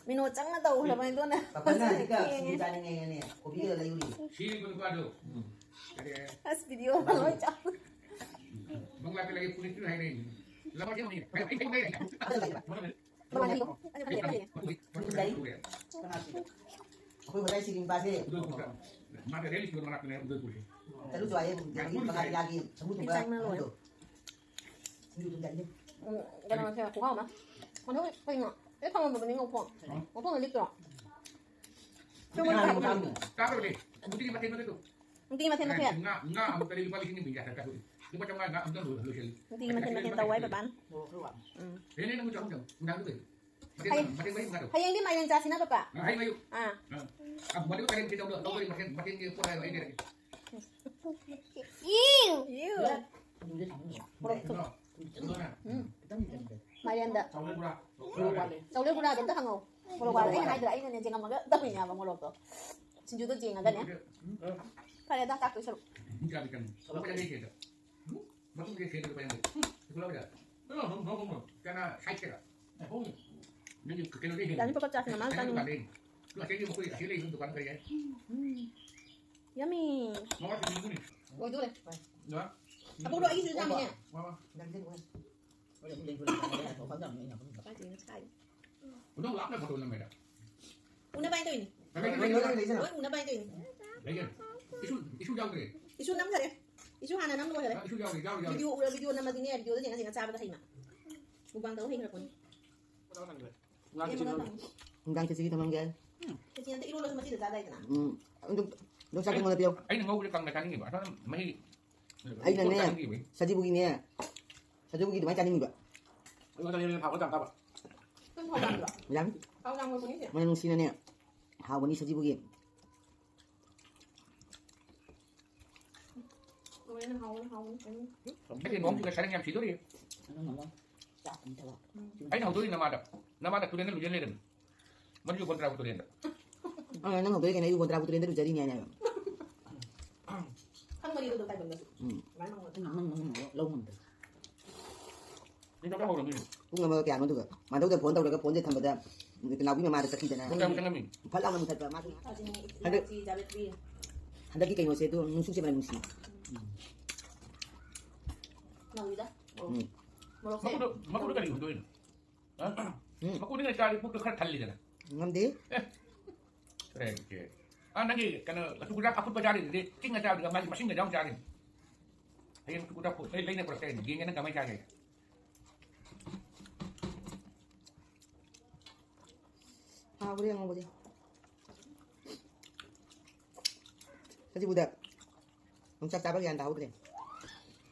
ꯃꯤꯅꯣ ꯆꯪꯅ ꯇꯧꯈ꯭ꯔꯕꯅꯤ, ꯑꯗꯨꯅ ꯄꯄꯥꯅ ꯍꯧꯖꯤꯛꯇ ꯊꯦꯡꯉꯦ꯫ ꯁꯤꯡꯖꯨ ꯆꯥꯅꯤꯡꯉꯦꯅꯦ꯫ ꯀꯣꯕꯤꯒ ꯂꯩꯔꯨꯔꯤ꯫ ꯁꯤꯕ ꯅꯨꯄꯥꯗꯣ꯫ ꯎꯝ꯫ ꯑꯁ, video ꯂꯣꯏ ꯆꯥꯎ꯫ ꯕꯪꯒ꯭ꯂꯥꯗ ꯂꯩ, ꯄꯨꯂꯤꯁꯇꯨꯅ ꯍꯥꯏꯔꯛꯏꯅꯦ꯫ ꯂꯝ ꯑꯁꯦꯡꯕꯅꯤ꯫ ꯑꯩ, ꯑꯩ, ꯑꯩ, ꯑꯩ꯫ ꯃꯉꯥꯜꯗꯣ, ꯑꯩꯅ ꯈꯜꯂꯦ, ꯈꯜꯂꯦ꯫ ꯑꯩꯈꯣꯏ ꯉꯁꯥꯏ ꯁꯤꯒꯤ ꯅꯨꯄꯥꯁꯦ ꯎꯗꯣꯏꯄꯨꯔꯗ꯫ ꯃꯥꯗꯤ ꯔꯦꯜ ꯏꯁꯇꯦꯁꯟ ꯃꯅꯥꯛꯇꯅꯦ ꯎꯗꯣꯏꯄꯨꯔꯁꯦ꯫ ꯆꯠꯂꯨꯁꯨ ꯍꯥꯏꯌꯦ, ꯗꯦꯜꯂꯤ ꯃꯉꯥ ꯌꯥꯒꯤ ꯁꯃꯨꯗ꯭ꯔꯗ ꯏꯟꯁꯥꯡꯅ ꯂꯣꯏꯔꯦ꯫ ꯑꯗꯣ ꯁꯤꯡꯖꯨ ꯑꯗꯨꯝ ꯆꯥꯅꯤꯡꯉꯦ꯫ ꯎꯝ, ꯀꯩꯅꯣꯁꯦ, ꯈꯨꯍꯥꯎ ꯑꯃ꯫ ꯀꯩꯅꯣ, ꯀꯩꯅꯣ? ꯑꯩ ꯈꯪꯉꯝꯗꯕꯅꯤ ꯉꯧꯊꯣꯡ꯫ ꯉꯧꯊꯣꯡꯅ ꯂꯤꯛꯇ꯭ꯔꯣ? ꯆꯥꯔꯕꯅꯦ꯫ ꯎꯇꯤꯒꯤ ꯃꯊꯦꯜ ꯃꯊꯦꯜ꯫ ꯅꯨꯡꯇꯤꯒꯤ ꯃꯊꯦꯜ ꯃꯊꯦꯜ꯫ ꯉꯥ, ꯉꯥ ꯑꯃꯨꯛꯇꯗꯤ ꯂꯨꯄꯥ ꯂꯤꯁꯤꯡ ꯑꯃ ꯄꯤꯒꯦ ꯍꯥꯏꯔꯒ ꯂꯨꯄꯥ ꯆꯥꯝꯃꯉꯥ ꯉꯥ ꯑꯝꯇ ꯂꯣꯏ-, ꯂꯣꯏꯁꯤꯜꯂꯤ꯫ ꯅꯨꯡꯇꯤꯒꯤ ꯃꯊꯦꯜ ꯃꯊꯦꯜ ꯇꯧ ꯍꯥꯏ ꯕꯕꯥꯅ꯫ ꯎꯝ꯫ ꯍꯦꯟꯅ ꯅꯪ ꯆꯍꯨꯝ ꯆꯪꯉꯨ꯫ ꯅꯨꯡꯗꯥꯡꯗ ꯀꯩ? ꯃꯇꯦꯛ ꯃꯔꯤ ꯃꯉꯥꯗꯣ꯫ ꯍꯌꯦꯡꯗꯤ ꯃꯥꯏꯔꯦꯟ ꯆꯥꯁꯤꯅ, ꯄꯄꯥ? ꯑ, ꯍꯌꯦꯡ ꯑꯌꯨꯛ꯫ ꯑꯥ꯫ ꯑ, ꯑ, ꯃꯗꯨ ꯀꯔꯤ ꯀꯔꯤ ꯇꯧꯕꯅꯣ? ꯂꯧꯕꯒꯤ ꯃꯊꯦꯜ, ꯃꯊꯦꯜꯒꯤ ꯄꯣꯠ ꯍꯥꯏꯔꯣ, ꯑꯩ ꯂꯩꯔꯒꯦ꯫ ꯏꯌꯨ꯫ ꯃꯣꯔꯣꯛ ꯊꯨꯝ꯫ ꯎꯝ꯫ ꯃꯥꯏꯔꯦꯟꯗ꯫ ꯆꯥꯎꯂꯦ ꯕꯣꯔꯥ꯫ ꯆꯥꯎꯂꯦ ꯕꯣꯔꯥꯗꯣ ꯑꯝꯇ ꯍꯪꯉꯧ꯫ ꯃꯣꯔꯣꯛ ꯕꯣꯔꯥꯗꯣ ꯑꯩꯅ ꯍꯥꯏꯗ꯭ꯔꯥ? ꯑꯩꯅꯅꯦ ꯌꯦꯡꯉꯝꯃꯒ ꯇꯧꯔꯤꯅꯦ ꯍꯥꯏꯕ ꯃꯣꯔꯣꯛꯇꯣ꯫ ꯁꯤꯡꯖꯨꯗꯣ ꯌꯦꯡꯉꯒꯅꯦ꯫ ꯐꯔꯦꯗ, ꯆꯥꯛꯇꯣꯏ ꯁꯔꯨꯛ꯫ ꯃꯇꯨꯝ ꯀꯌꯥ ꯂꯩꯒꯦ? ꯎꯝ? ꯃꯇꯨꯝ ꯀꯌꯥ ꯂꯩꯒꯦ? ꯂꯨꯄꯥ ꯌꯥꯡꯈꯩ꯫ ꯀꯩꯅꯣ, ꯅꯣ, ꯅꯣ, ꯅꯣ, ꯅꯣ꯫ ꯀꯅꯥ ꯁꯥꯏꯠ ꯀꯌꯥ? ꯑꯍꯨꯝ꯫ ꯅꯪꯒꯤ ꯀꯩꯅꯣꯗꯩ ꯍꯦꯟꯅ꯫ ꯗꯥꯅꯤ ꯄꯀꯞ ꯆꯥꯁꯤꯅ ꯃꯥꯅ ꯆꯥꯅꯤꯡꯉꯤ꯫ ꯗꯨꯀꯥꯟꯗꯩ꯫ ꯑꯗꯨ ꯑꯁꯤꯒꯤ ꯃꯈꯣꯏ ꯑꯁꯤ ꯂꯩꯕ ꯗꯨꯀꯥꯟ ꯀꯔꯤ ꯍꯥꯏ? ꯎꯝ꯫ ꯌꯝꯃꯤ꯫ ꯃꯃꯥ ꯁꯤꯡꯖꯨꯗꯨꯅꯤ꯫ ꯑꯣꯏꯗꯣꯔꯦ꯫ ꯅ? ꯑꯕꯣꯛꯂꯣ, ꯑꯩꯒꯤꯁꯨ ꯆꯥꯃꯤꯅꯦ꯫ ꯃꯃꯥ꯫ ꯀꯥꯏꯗꯩꯅꯣ ꯁꯥꯏ? ꯑꯗꯨꯝ ꯂꯥꯞꯅ ꯐꯣꯇꯣ ꯅꯝꯃꯦꯗ꯫ ꯎꯅꯕ ꯍꯥꯏꯅ ꯇꯧꯔꯤꯅꯤ꯫ ꯀꯩꯅꯣ? ꯂꯣꯏ ꯎꯅꯕ ꯍꯥꯏꯅ ꯇꯧꯔꯤꯅꯤ꯫ ꯂꯩꯒꯦ꯫ ꯏꯁꯨ, ꯏꯁꯨ ꯌꯥꯎꯗ꯭ꯔꯦ꯫ ꯏꯁꯨ ꯅꯝꯈꯔꯦ꯫ ꯏꯁꯨ ꯍꯥꯟꯅ ꯅꯝ ꯂꯣꯏꯈꯔꯦ꯫ ꯏꯁꯨ ꯌꯥꯎꯗ꯭ꯔꯦ, ꯌꯥꯎꯗ꯭ꯔꯦ, ꯌꯥꯎꯗ꯭ꯔꯦ꯫ ꯚꯤꯗꯤꯑꯣ ꯎꯔ-, ꯚꯤꯗꯤꯑꯣ ꯅꯝꯃꯗꯤꯅꯦ, ꯚꯤꯗꯤꯑꯣꯗ ꯌꯦꯡꯉ ꯌꯦꯡꯉ ꯆꯥꯕꯗ ꯍꯩꯃ꯫ ꯃꯨꯛꯕꯥꯡ ꯇꯧ ꯍꯩꯈ꯭ꯔꯄꯣꯠꯅꯤ꯫ ꯅꯨꯡꯗꯥꯡ ꯈꯦꯆꯤ ꯊꯝꯃꯝꯒꯦ꯫ ꯈꯦꯆꯤ ꯅꯠꯇꯦ, ꯏꯔꯣꯜꯂꯁꯨ ꯃꯆꯤꯗ ꯆꯥꯗꯥꯏꯗꯅ꯫ ꯎꯝ꯫ ꯑꯗꯨ ꯌꯣꯡꯆꯥꯛ ꯀꯩꯅꯣꯗ ꯄꯤꯌꯣ꯫ ꯑꯩꯅ ꯉꯧꯕꯁꯦ ꯀꯪꯅ ꯆꯥꯅꯤꯡꯉꯤꯕ꯫ ꯑꯁꯣꯝꯗ ꯃꯍꯤ ꯑꯩꯅꯅꯦ, ꯆꯥꯅꯤꯡꯉꯤꯕ꯫ ꯁꯖꯤꯕꯨꯒꯤꯅꯦ, ꯁꯖꯤꯕꯨꯒꯤ ꯑꯗꯨꯃꯥꯏꯅ ꯆꯥꯅꯤꯡꯉꯤꯕ꯫ ꯑꯩꯉꯣꯟꯗ ꯂꯩꯔꯒ ꯊꯥꯎ ꯈꯔ ꯌꯥꯝ ꯆꯥꯕ꯫ ꯅꯪ ꯊꯥꯎ ꯌꯥꯝꯗ꯭ꯔꯣ? ꯌꯥꯝ꯫ ꯊꯥꯎ ꯌꯥꯝꯕ ꯄꯣꯠꯅꯤꯁꯦ꯫ ꯃꯅꯝ ꯅꯨꯡꯁꯤꯅꯅꯦ, ꯍꯥꯎꯕꯅꯤ ꯁꯖꯤꯕꯨꯒꯤ꯫ ꯂꯣꯏꯔꯦ, ꯍꯥꯎꯕꯅ, ꯍꯥꯎꯕꯅ꯫ ꯑꯩꯗꯤ ꯅꯣꯡ ꯆꯨꯒ ꯁꯔꯦꯡ ꯌꯥꯝ ꯁꯤꯗꯣꯔꯤ꯫ ꯎꯝ꯫ ꯑꯩꯅ ꯍꯧꯗꯣꯛꯏ ꯅꯃꯥꯗ꯫ ꯅꯃꯥꯗ ꯇꯨꯔꯦꯟꯗ ꯂꯨꯖ ꯂꯩꯔꯝꯃꯤ꯫ ꯃꯗꯨꯁꯨ ꯒꯣꯟꯗ꯭ꯔꯥꯕꯨ ꯇꯨꯔꯦꯟꯗ꯫ ꯑ, ꯅꯪ ꯍꯧꯗꯣꯛꯏ ꯀꯩꯅꯣ, ꯑꯩꯁꯨ ꯒꯣꯟꯗ꯭ꯔꯥꯕꯨ ꯇꯨꯔꯦꯟꯗ ꯂꯨꯖꯔꯤꯅꯦ ꯍꯥꯏꯅ ꯍꯥꯏꯕ꯫ ꯈꯪꯕꯅꯤ ꯑꯗꯨꯗꯣ ꯇꯥꯏꯕꯪꯗꯁꯨ꯫ ꯎꯝ꯫ ꯑꯗꯨꯃꯥꯏꯅ ꯍꯪꯕꯗꯣ꯫ ꯅꯪ, ꯅꯪ, ꯅꯪ ꯂꯧ ꯉꯝꯗ꯭ꯔꯦ꯫ ꯅꯤꯡꯊꯧꯀꯥꯕ ꯍꯧꯔꯝꯃꯤ꯫ ꯄꯨꯡ ꯑꯃ ꯀꯌꯥꯅꯣ ꯑꯗꯨꯒ ꯃꯥꯙꯧꯗ ꯐꯣꯟ ꯇꯧꯔꯒ ꯐꯣꯟꯁꯦ ꯊꯝꯕꯗ ꯅꯥꯎꯕꯤ ꯃꯃꯥꯗ ꯆꯠꯈꯤꯗꯅ꯫ ꯄꯨꯡ ꯀꯌꯥꯃꯨꯛ ꯆꯪꯉꯝꯃꯤ? ꯐꯠ ꯂꯥꯎꯅ ꯃꯨꯊꯠꯄ꯫ ꯃꯥꯁꯨ ꯍꯟꯗꯛ, ꯍꯟꯗꯛꯀꯤ ꯀꯩꯅꯣꯁꯦ ꯑꯗꯨ ꯅꯨꯡꯁꯨꯛꯁꯦ ꯃꯅꯝ ꯅꯨꯡꯁꯤ꯫ ꯅꯧꯔꯤꯗ꯫ ꯎꯝ꯫ ꯃꯣꯔꯣꯛꯁꯦ꯫ ꯃꯀꯨꯗꯣ, ꯃꯀꯨꯗꯣ ꯀꯔꯤ ꯍꯨꯟꯗꯣꯛꯏꯅꯣ? ꯍꯥ? ꯎꯝ꯫ ꯃꯀꯨꯗꯨꯅ ꯆꯥꯔꯗꯤ ꯄꯨꯛꯇꯣ ꯈꯔ ꯊꯜꯂꯤꯗꯅ꯫ ꯉꯝꯗꯦ꯫ ꯑꯦ꯫ ꯀꯔꯤ ꯍꯥꯏꯒꯦ? ꯑꯥ, ꯅꯪꯒꯤ ꯀꯩꯅꯣ, ꯆꯨꯀꯨꯗꯥꯛ ꯑꯐꯨꯠꯄ ꯆꯥꯔꯤꯗꯨꯗꯤ ꯆꯤꯡꯅ ꯆꯥꯕꯗꯨꯒ ꯃꯥꯒꯤ ꯃꯁꯤꯡꯒ ꯌꯥꯎꯅ ꯆꯥꯔꯤꯅꯤ꯫ ꯍꯌꯦꯡ ꯆꯨꯀꯨꯗꯥꯛ ꯐꯨ-, ꯂꯩ-, ꯂꯩꯅ ꯄꯨꯔꯛꯇꯣꯏꯅꯤ꯫ ꯌꯦꯡꯒꯦ ꯅꯪ ꯀꯃꯥꯏꯅ ꯆꯥꯒꯦ꯫ ꯍꯥꯎꯈ꯭ꯔꯦ ꯑꯉꯧꯕꯁꯦ꯫ ꯁꯖꯤꯕꯨꯗ ꯌꯣꯡꯆꯥꯛ ꯆꯥꯕ ꯒ꯭ꯌꯥꯟ ꯇꯥꯍꯧꯗ꯭ꯔꯦ꯫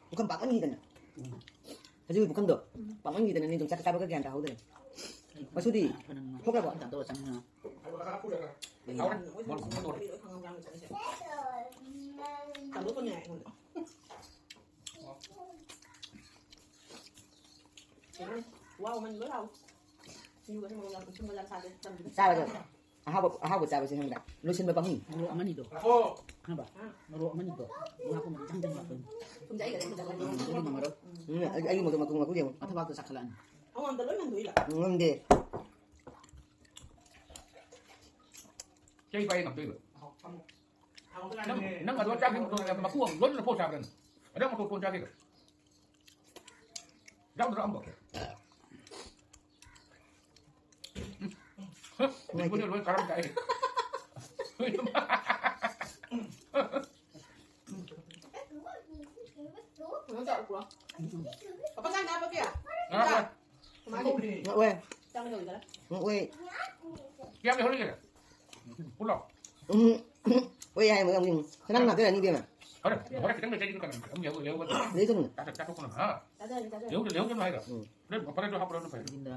ꯄꯨꯈꯝ ꯄꯥꯛꯃꯟꯈꯤꯗꯅ꯫ ꯁꯖꯤꯕꯨ ꯄꯨꯈꯝꯗꯣ ꯄꯥꯛꯃꯟꯈꯤꯗꯅꯅꯦ ꯌꯣꯡꯆꯥꯛ ꯆꯥꯕꯒ ꯒ꯭ꯌꯥꯟ ꯇꯥꯍꯧꯗ꯭ꯔꯦ꯫ ꯃꯁꯨꯗꯤ ꯊꯣꯛꯈ꯭ꯔꯕꯣ? ꯆꯥꯕꯗꯣ ꯑꯍꯥꯎꯕ, ꯑꯍꯥꯎꯕ ꯆꯥꯕꯁꯦ ꯈꯪꯕ꯭ꯔꯥ? ꯂꯣꯏꯁꯤꯟꯕ ꯄꯥꯝꯃꯨꯏ꯫ ꯃꯣꯔꯣꯛ ꯑꯃꯅꯤꯗꯣ꯫ ꯈꯪꯕ꯭ꯔꯥ? ꯃꯣꯔꯣꯛ ꯑꯃꯅꯤꯗꯣ꯫ ꯃꯣꯔꯣꯛ ꯑꯃꯅꯤꯗꯣ꯫ ꯎꯝ, ꯑꯩ, ꯑꯩꯒꯤ ꯃꯣꯔꯣꯛ ꯃꯀꯨ, ꯃꯀꯨ ꯌꯦꯡꯉꯨ꯫ ꯃꯊꯕꯥꯛꯇꯣ ꯆꯥꯈꯠꯂꯛꯑꯅꯤ꯫ ꯉꯝꯗꯦ꯫ ꯆꯩ ꯄꯥꯏ ꯉꯝꯗꯣꯏꯕ꯫ ꯅꯪ, ꯅꯪ ꯑꯗꯨ ꯆꯥꯛ ꯃꯀꯨ ꯑꯃ ꯂꯣꯏꯅ ꯂꯧꯊꯣꯛ ꯆꯥꯕ꯭ꯔꯥ ꯅꯪ? ꯑꯗꯨ ꯃꯇꯣꯟ ꯇꯣꯟ ꯆꯥꯒꯦꯔꯣ? ꯌꯥꯎꯗ꯭ꯔꯣ ꯑꯝꯕꯣ? ꯎꯝ. ꯅꯨꯡꯉꯥꯏꯇꯦ꯫ ꯂꯣꯏ ꯀꯥꯔꯝ ꯇꯥꯏ꯫ ꯀꯩꯅꯣ ꯇꯧꯔꯛꯄ꯭ꯔꯣ? ꯄꯥꯄꯥ ꯆꯥꯛ ꯆꯥꯕ ꯀꯌꯥ? ꯉꯥ ꯉꯥꯛꯑꯣꯏ꯫ ꯉꯥꯛꯑꯣꯏ꯫ ꯀꯌꯥꯝ ꯂꯩꯍꯧꯔꯤꯒꯦ? ꯄꯨꯂꯞ? ꯎꯝ, ꯑꯣꯏ ꯍꯥꯏ, ꯃꯌꯥꯝ ꯌꯦꯡꯉꯨ꯫ ꯈꯔ ꯉꯥꯛꯇ ꯑꯣꯏꯔꯅꯤ, ꯏꯕꯦꯝꯃ꯫ ꯍꯣꯔꯦꯟ, ꯍꯣꯔꯦꯟ ꯈꯤꯇꯪ ꯂꯩꯖꯩ, ꯑꯗꯨ ꯀꯅꯥ ꯑꯃꯨꯛ ꯂꯩꯍꯧ-, ꯂꯩꯍꯧꯒꯗ꯭ꯔꯣ? ꯂꯩꯖꯅꯨ꯫ ꯆꯥꯊꯣꯛ-, ꯆꯥꯊꯣꯛꯄꯅ ꯐ-, ꯆꯥꯊꯣꯛ-, ꯆꯥꯊꯣꯛ-, ꯂꯩꯍꯧꯗ-, ꯂꯩꯍꯧꯗꯅꯨ ꯍꯥꯏꯔꯣ? ꯎꯝ꯫ ꯍꯣꯔꯦꯟ ꯐꯔꯦ, ꯑꯗꯨ ꯍꯥꯞꯄ꯭ꯔꯣ, ꯑꯗꯨ ꯐꯔꯦ꯫ ꯌꯨꯝꯗ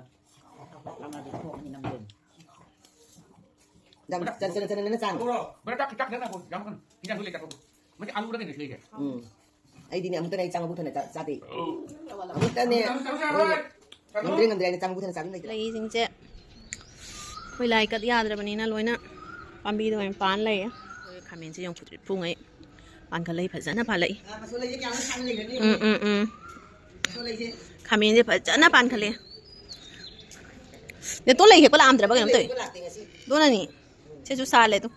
ꯂꯥꯡꯉꯗꯤ ꯊꯣꯛꯑꯅꯤ ꯅꯪ ꯍꯣꯔꯦꯟ꯫ ꯌꯥꯝ ꯆꯟ-, ꯆꯟ-, ꯆꯟ-, ꯆꯟ-, ꯆꯥꯡ꯫ ꯕ꯭ꯔꯦꯗ ꯆꯥꯛ ꯈꯤꯇꯪ ꯈꯦꯠꯅꯕ ꯌꯥꯝ ꯀꯟꯅ ꯍꯤꯟꯖꯥꯡꯗꯨ ꯂꯩ ꯆꯥꯊꯣꯛ-, ꯃꯁꯤ ꯑꯂꯨꯔ ꯀꯩꯅꯣ ꯁꯤꯗꯩꯁꯦ꯫ ꯎꯝ꯫ ꯑꯩꯗꯤꯅꯦ, ꯑꯃꯨꯛꯇꯅꯦ ꯑꯩ ꯆꯥꯛ ꯃꯕꯨꯛ ꯊꯟꯅ ꯆꯥ-, ꯆꯥꯗꯦ꯫ ꯑꯃꯨꯛꯇꯅꯦ, ꯉꯝꯗ꯭ꯔꯦ, ꯉꯝꯗ꯭ꯔꯦ ꯍꯥꯏꯅ ꯆꯥꯛ ꯃꯕꯨꯛ ꯊꯟꯅ ꯆꯥꯕ ꯂꯩꯇꯦ꯫ ꯂꯩꯁꯤꯡꯁꯦ ꯑꯩꯈꯣꯏ ꯂꯥꯏ ꯀꯠ ꯌꯥꯗ꯭ꯔꯕꯅꯤꯅ ꯂꯣꯏꯅ ꯄꯥꯝꯕꯤꯗ ꯑꯣꯏꯅ ꯄꯥꯟ ꯂꯩꯌꯦ꯫ ꯑꯩꯈꯣꯏ ꯈꯥꯃꯦꯟꯁꯦ ꯌꯦꯡꯉꯨ, ꯐꯨꯇ꯭ꯔꯤꯠ ꯐꯨꯉꯩ ꯄꯥꯟꯈꯠꯂꯛꯏ, ꯐꯖꯅ ꯄꯥꯜꯂꯛꯏ꯫ ꯑꯥ, ꯃꯆꯨ ꯂꯩꯁꯦ ꯀꯌꯥꯃꯨꯛ ꯁꯥꯡꯅ ꯂꯩꯒꯅꯤ? ꯎꯝ, ꯎꯝ, ꯎꯝ꯫ ꯃꯆꯨ ꯂꯩꯁꯦ꯫ ꯈꯥꯃꯦꯟꯁꯦ ꯐꯖꯅ ꯄꯥꯟꯈꯠꯂꯛꯑꯦ꯫ ꯅꯦꯇꯣ ꯂꯩ ꯍꯦꯛꯄ ꯂꯥꯛꯑꯝꯗ꯭ꯔꯕ ꯀꯩꯅꯣꯝ ꯇꯧꯏ꯫ ꯂꯩ ꯍꯦꯛꯄ ꯂꯥꯛꯇꯦ ꯉꯁꯤ꯫ ꯗꯣꯅꯅꯤ꯫ ꯁꯤꯁꯨ ꯁꯥꯠꯂꯦ ꯑꯗꯨ꯫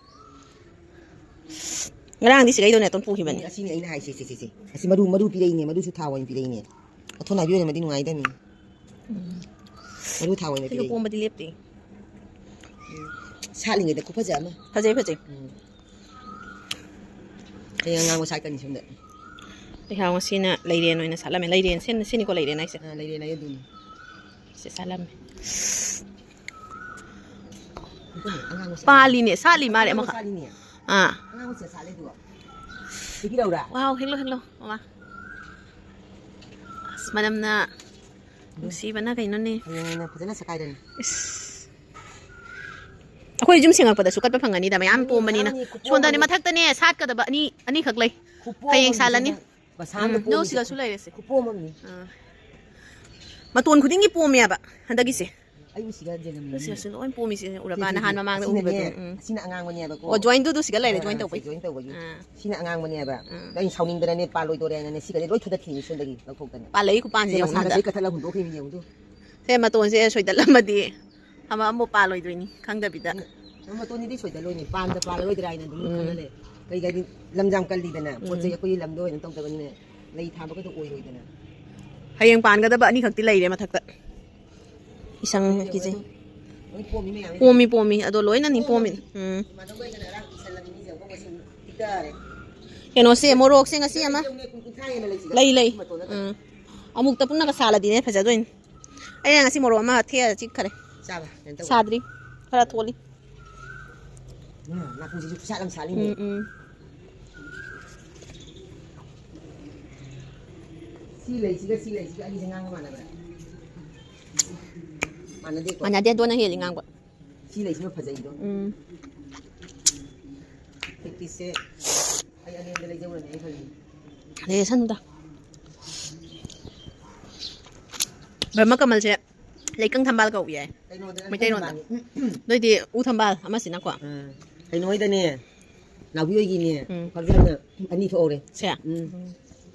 ꯉꯔꯥꯡꯗꯤ ꯁꯤꯒꯩꯗꯣ ꯅꯦꯇꯣꯟ ꯄꯨꯈꯤꯕꯅꯤ꯫ ꯑꯁꯤꯅꯤ ꯑꯩꯅ ꯍꯥꯏꯁꯦ, ꯁꯦ, ꯁꯦ, ꯁꯦ꯫ ꯑꯁꯤ ꯃꯔꯨ, ꯃꯔꯨ ꯄꯤꯔꯛꯏꯅꯦ, ꯃꯔꯨꯁꯨ ꯊꯥꯎ ꯑꯣꯏꯅ ꯄꯤꯔꯛꯏꯅꯦ꯫ ꯑꯊꯣꯟ ꯍꯥꯏꯕꯤ ꯑꯣꯏꯔꯝꯃꯗꯤ ꯅꯨꯡꯉꯥꯏꯗꯕꯅꯤ꯫ ꯃꯔꯨ ꯊꯥꯎ ꯑꯣꯏꯅ ꯁꯤꯒ ꯄꯤꯔꯛꯏꯅꯦ꯫ ꯄꯣꯝꯕꯗꯤ ꯂꯦꯞꯇꯦ꯫ ꯎꯝ꯫ ꯁꯥꯠꯂꯤꯉꯩꯗ ꯈꯨꯐꯖ ꯑꯃ꯫ ꯐꯖꯩ, ꯐꯖꯩ꯫ ꯎꯝ꯫ ꯍꯌꯦꯡ ꯑꯉꯥꯡꯕ ꯁꯥꯠꯀꯅꯤ ꯁꯣꯝꯗ꯫ ꯑꯩꯍꯥꯛ ꯉꯁꯤꯅ ꯂꯩꯔꯦꯟ ꯑꯣꯏꯅ ꯁꯥꯠꯂꯝꯃꯦ꯫ ꯂꯩꯔꯦꯟ, ꯁꯤꯅ, ꯁꯤꯅꯤꯀꯣ ꯂꯩꯔꯦꯟ ꯍꯥꯏꯁꯦ꯫ ꯑꯥ, ꯂꯩꯔꯦꯟ ꯍꯥꯏ ꯑꯗꯨꯅꯤ꯫ ꯁꯤ ꯁꯥꯠꯂꯝꯃꯦ꯫ ꯑꯉꯥꯡꯕ ꯁꯥꯠꯂꯤ꯫ ꯄꯥꯜꯂꯤꯅꯦ, ꯁꯥꯠꯂꯤ ꯃꯥꯜꯂꯦ ꯑꯉꯥꯡꯕ ꯑꯃꯈꯛ꯫ ꯁꯥꯠꯂꯤꯅꯦ꯫ ꯑꯥ꯫ ꯑꯉꯥꯡꯕꯁꯦ ꯁꯥꯠꯂꯦ ꯑꯗꯨꯒ꯫ ꯍꯦꯛꯄꯤꯔꯛꯎꯔꯥ? ꯋꯥꯎ, ꯍꯦꯛꯂꯣ, ꯍꯦꯛꯂꯣ, ꯃꯃꯥ꯫ ꯑꯁ, ꯃꯅꯝꯅ ꯅꯨꯡꯁꯤꯕꯅ ꯀꯩꯅꯣꯅꯦ꯫ ꯍꯌꯦꯡ ꯑꯩꯅ ꯐꯖꯅ ꯁꯛꯀꯥꯏꯔꯅꯤ꯫ ꯏꯁ꯫ ꯑꯩꯈꯣꯏ ꯌꯨꯝ ꯁꯦꯡꯉꯛꯄꯗꯁꯨ ꯀꯠꯄ ꯐꯪꯒꯅꯤꯗ, ꯃꯌꯥꯝ ꯄꯣꯝꯕꯅꯤꯅ꯫ ꯁꯣꯝꯗꯅꯦ ꯃꯊꯛꯇꯅꯦ ꯁꯥꯠꯀꯗꯕ ꯑꯅꯤ, ꯑꯅꯤꯈꯛ ꯂꯩ꯫ ꯍꯌꯦꯡ ꯁꯥꯠꯂꯅꯤ꯫ ꯃꯁꯥ ꯑꯃ ꯎꯝ, ꯄꯣꯝꯃꯤꯁꯦ꯫ ꯅꯣ, ꯁꯤꯗꯁꯨ ꯂꯩꯔꯦꯁꯦ꯫ ꯈꯨꯄꯣꯝ ꯑꯃꯅꯤ꯫ ꯑꯥ꯫ ꯃꯇꯣꯟ ꯈꯨꯗꯤꯡꯒꯤ ꯄꯣꯝꯃꯦꯕ ꯍꯟꯗꯛꯀꯤꯁꯦ꯫ ꯑꯩꯕꯨ ꯁꯤꯒ ꯌꯦꯡꯉꯝꯃꯤꯅꯦ꯫ ꯁꯤꯗꯁꯨ ꯂꯣꯏ ꯄꯣꯝꯃꯤꯁꯦ ꯎꯔꯕ? ꯁꯤ, ꯁꯤ, ꯅꯍꯥꯟ ꯁꯤ꯫ ꯃꯃꯥꯡꯗ ꯑꯁꯤꯅꯅꯦ, ꯎꯕꯗꯣ꯫ ꯎꯝ꯫ ꯑꯁꯤꯅ ꯑꯉꯥꯡꯕꯅꯦꯕꯀꯣ꯫ ꯑꯣ, join ꯇꯨꯗꯨ ꯁꯤꯒ ꯂꯩꯔꯦ, ꯑꯥ, join ꯇꯧꯕꯒꯤ꯫ Join ꯇꯧꯕꯒꯤ꯫ ꯑꯥ꯫ ꯁꯤꯅ ꯑꯉꯥꯡꯕꯅꯦꯕ꯫ ꯑꯥ꯫ ꯑꯗꯣ ꯑꯩꯅ ꯁꯥꯎꯅꯤꯡꯗꯅꯅꯦ ꯄꯥꯜꯂꯣꯏꯗꯣꯔꯦ ꯍꯥꯏꯅꯅꯦ ꯁꯤꯒꯗꯤ ꯂꯣꯏ ꯊꯨꯗꯠꯈꯤꯅꯤ ꯁꯣꯝꯗꯒꯤ ꯂꯧꯊꯣꯛꯇꯅ꯫ ꯄꯥꯜꯂꯛꯏ ꯈꯨꯄꯥꯟꯁꯦ ꯁꯤ ꯌꯦꯡꯉꯣ ꯃꯁꯥꯅ ꯍꯟꯗꯛ꯫ ꯂꯣꯏ ꯀꯛꯊꯠꯂ ꯍꯨꯟꯗꯣꯛꯈ꯭ꯔꯤꯅꯤ ꯌꯦꯡꯉꯨ꯫ ꯁꯦ ꯃꯇꯣꯟꯁꯦ ꯁꯣꯏꯗꯠꯂꯝꯃꯗꯤ ꯑꯃ ꯑꯃꯨꯛ ꯄꯥꯜꯂꯣꯏꯗꯣꯏꯅꯤ ꯈꯪꯗꯕꯤꯗ꯫ ꯎꯝ, ꯃꯇꯣꯟꯗꯨꯗꯤ ꯁꯣꯏꯗꯠꯂꯣꯏꯅꯦ, ꯄꯥꯟꯗ ꯄꯥꯜꯂꯔꯣꯏꯗ꯭ꯔꯥ ꯍꯥꯏꯅ ꯑꯗꯨꯝ ꯎꯝ꯫ ꯈꯜꯂ ꯂꯩ꯫ ꯀꯩꯒꯤꯗꯤ ꯂꯝꯁꯦ ꯌꯥꯝ ꯀꯜꯂꯤꯗꯅ, ꯄꯣꯠ ꯎꯝ꯫ ꯆꯩ ꯑꯩꯈꯣꯏꯒꯤ ꯂꯝꯗ ꯑꯣꯏꯅ ꯇꯧꯗꯕꯅꯤꯅ ꯂꯩ ꯊꯥꯕꯒꯗꯣ ꯑꯣꯏꯔꯣꯏꯗꯅ꯫ ꯍꯌꯦꯡ ꯄꯥꯟꯒꯗꯕ ꯑꯅꯤꯈꯛꯇꯤ ꯂꯩꯔꯦ ꯃꯊꯛꯇ꯫ ꯏꯁꯪꯒꯤꯁꯦ꯫ ꯂꯣꯏ ꯄꯣꯝꯃꯤ ꯃꯌꯥꯝꯁꯦ꯫ ꯄꯣꯝꯃꯤ, ꯄꯣꯝꯃꯤ꯫ ꯑꯗꯣ ꯂꯣꯏꯅꯅꯤ ꯄꯣꯝꯃꯤ꯫ ꯎꯝ꯫ ꯏꯃꯥꯟꯅꯕ ꯍꯣꯏꯗꯅ ꯑꯔꯥꯡ ꯄꯤꯁꯜꯂꯕꯅꯤ, ꯃꯤꯁꯦ ꯑꯃꯨꯛ ꯃꯁꯤꯡ ꯄꯤꯛꯊꯔꯦ꯫ ꯀꯩꯅꯣꯁꯦ, ꯃꯣꯔꯣꯛꯁꯦ ꯉꯁꯤ ꯑꯃ ꯌꯦꯡꯉꯨꯅꯦ, ꯀꯨꯟ ꯀꯨꯟꯊ꯭ꯔꯥ ꯍꯦꯟꯅ ꯂꯩꯁꯤꯗ ꯂꯩ, ꯂꯩ꯫ ꯃꯇꯣꯟꯗ꯫ ꯎꯝ꯫ ꯑꯃꯨꯛꯇ ꯄꯨꯟꯅꯒ ꯁꯥꯜꯂꯗꯤꯅꯦ ꯐꯖꯗꯣꯏꯅꯤ꯫ ꯑꯩꯅ ꯉꯁꯤ ꯃꯣꯔꯣꯛ ꯑꯃ ꯊꯦꯛꯑ ꯆꯤꯛꯈꯔꯦ꯫ ꯆꯥꯕ ꯀꯩꯅꯣ ꯇꯧꯕ꯫ ꯁꯥꯗ꯭ꯔꯤ꯫ ꯈꯔ ꯊꯣꯠꯂꯤ꯫ ꯎꯝ, ꯅꯥꯀꯨꯞꯁꯤꯁꯨ ꯈꯨꯁꯥꯠ ꯑꯃ ꯁꯥꯠꯂꯤꯅꯦ꯫ ꯎꯝ, ꯎꯝ꯫ ꯁꯤ ꯂꯩꯁꯤꯒ ꯁꯤ ꯂꯩꯁꯤꯒ ꯑꯅꯤꯁꯦ ꯉꯥꯡꯕ ꯃꯥꯟꯅꯕ꯭ꯔꯥ? ꯃꯥꯟꯅꯗꯦꯀꯣ? ꯃꯥꯟꯅꯗꯦ, ꯑꯗꯣꯅ ꯍꯦꯜꯂꯤ ꯉꯥꯡꯕ꯫ ꯁꯤ ꯂꯩꯁꯤꯃ ꯐꯖꯩꯗꯣ꯫ ꯎꯝ꯫ ꯇꯤꯛꯇꯤꯛꯁꯦ ꯑꯩ ꯑꯅꯦꯝꯕ ꯂꯩꯖꯧꯔꯅꯦ ꯑꯩ ꯈꯜꯂꯤ꯫ ꯂꯩꯁꯅꯨꯗ꯫ ꯕ꯭ꯔꯍ꯭ꯃ ꯀꯃꯜꯁꯦ ꯂꯩꯀꯪ ꯊꯝꯕꯥꯜ ꯀꯧꯏ ꯍꯥꯏ꯫ ꯀꯩꯅꯣꯗꯅ ꯃꯩꯇꯩꯂꯣꯟꯗ꯫ ꯊꯝꯕꯥꯜꯅꯤ꯫ ꯅꯣꯏꯗꯤ ꯎ ꯊꯝꯕꯥꯜ ꯑꯃꯁꯤꯅꯀꯣ꯫ ꯑꯥ꯫ ꯀꯩꯅꯣ ꯍꯣꯏꯗꯅꯦ, ꯅꯥꯎꯕꯤ ꯍꯣꯏꯒꯤꯅꯦ, ꯎꯝ꯫ ꯄꯥꯛꯆꯝꯅ ꯑꯅꯤ ꯊꯣꯛꯍꯧꯔꯦ꯫ ꯁꯦ? ꯎꯝ꯫ ꯎꯝ꯫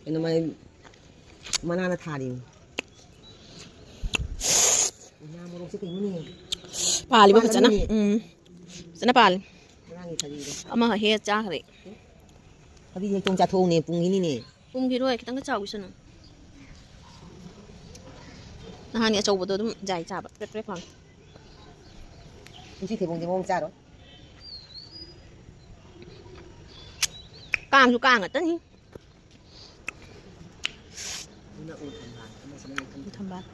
ꯀꯩꯅꯣ ꯃꯥꯏ ꯃꯅꯥꯅ ꯊꯥꯔꯤꯅꯤ꯫ ꯉꯥ ꯃꯣꯔꯣꯛꯁꯦ ꯀꯩꯅꯣꯅꯦ? ꯄꯥꯜꯂꯤꯕ ꯐꯖꯅ꯫ ꯄꯥꯜꯂꯝꯃꯤꯅꯦ꯫ ꯎꯝ꯫ ꯐꯖꯅ ꯄꯥꯜꯂꯤ꯫ ꯉꯔꯥꯡꯒꯤ ꯊꯕꯤꯗꯣ꯫ ꯑꯃ ꯍꯦꯛ ꯆꯥꯈ꯭ꯔꯦ꯫ ꯊꯕꯤ ꯍꯦꯛꯇꯣꯡ ꯆꯥꯊꯣꯛꯎꯅꯦ, ꯄꯨꯡ ꯏꯅꯤꯅꯦ꯫ ꯄꯨꯡꯒꯤꯔꯣꯏ, ꯈꯤꯇꯪꯒ ꯆꯥꯎꯒꯤꯁꯅꯨ꯫ ꯅꯍꯥꯟꯒꯤ ꯑꯆꯧꯕꯗꯣ ꯑꯗꯨꯝ ꯌꯥꯏ ꯆꯥꯕ, ꯄ꯭ꯔꯦꯛ ꯄ꯭ꯔꯦꯛ ꯂꯥꯎꯏ꯫ ꯉꯁꯤ ꯊꯩꯕꯣꯡꯗꯤ ꯃꯑꯣꯡ ꯆꯥꯔꯣꯏ꯫ ꯀꯥꯡꯁꯨ ꯀꯥꯡ ꯉꯥꯛꯇꯅꯤ꯫ ꯑꯗꯨꯅ ꯎ ꯊꯝꯕꯥꯜ, ꯑꯃꯁꯤꯅ ꯎ ꯊꯝꯕꯥꯜ꯫ ꯎ ꯊꯝꯕꯥꯜ꯫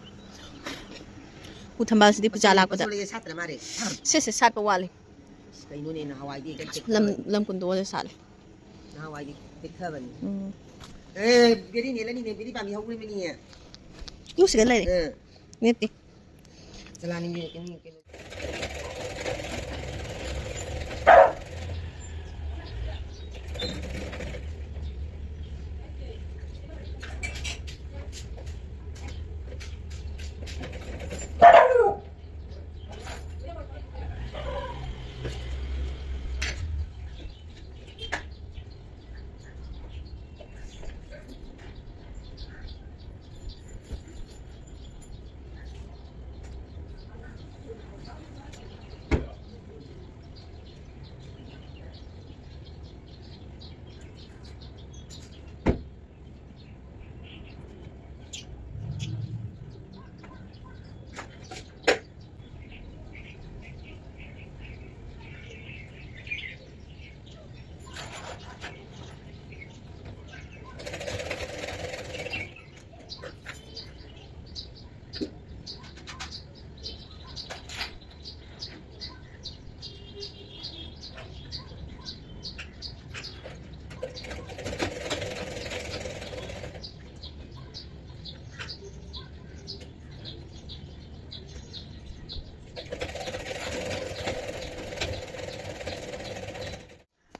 ꯎ ꯊꯝꯕꯥꯜꯁꯤꯗꯤ ꯄꯨꯖꯥ ꯃꯆꯨ ꯂꯥꯛꯄꯗ꯫ ꯃꯆꯨ ꯂꯩꯌꯦ, ꯁꯥꯠꯇ꯭ꯔ ꯃꯥꯜꯂꯦ꯫ ꯁꯦ, ꯁꯦ, ꯁꯥꯠꯄ ꯋꯥꯠꯂꯤ꯫ ꯑꯁ, ꯀꯩꯅꯣꯅꯦ, ꯅꯍꯥꯟꯋꯥꯏꯗꯤ ꯍꯦꯛꯇ ꯂꯝ, ꯆꯦꯛꯊꯕꯅꯤ꯫ ꯂꯝ ꯀꯨꯟꯗꯣꯗ ꯁꯥꯠꯂꯦ꯫ ꯅꯍꯥꯟꯋꯥꯏꯗꯤ ꯇꯦꯛꯊꯕꯅꯤ꯫ ꯎꯝ꯫ ꯑꯦ, ꯕꯦꯔꯤ ꯅꯦꯜꯂꯅꯤꯅꯦ, ꯕꯦꯔꯤ ꯄꯥꯝꯕꯤ ꯍꯧꯈ꯭ꯔꯤꯕꯅꯤꯅꯦ꯫ ꯇꯨ ꯁꯤꯒ ꯂꯩꯔꯦ꯫ ꯎꯝ꯫ ꯅꯠꯇꯦ꯫ ꯆꯂꯥꯅꯤꯡꯉꯦ, ꯀꯩꯅꯣ, ꯀꯩꯅꯣ꯫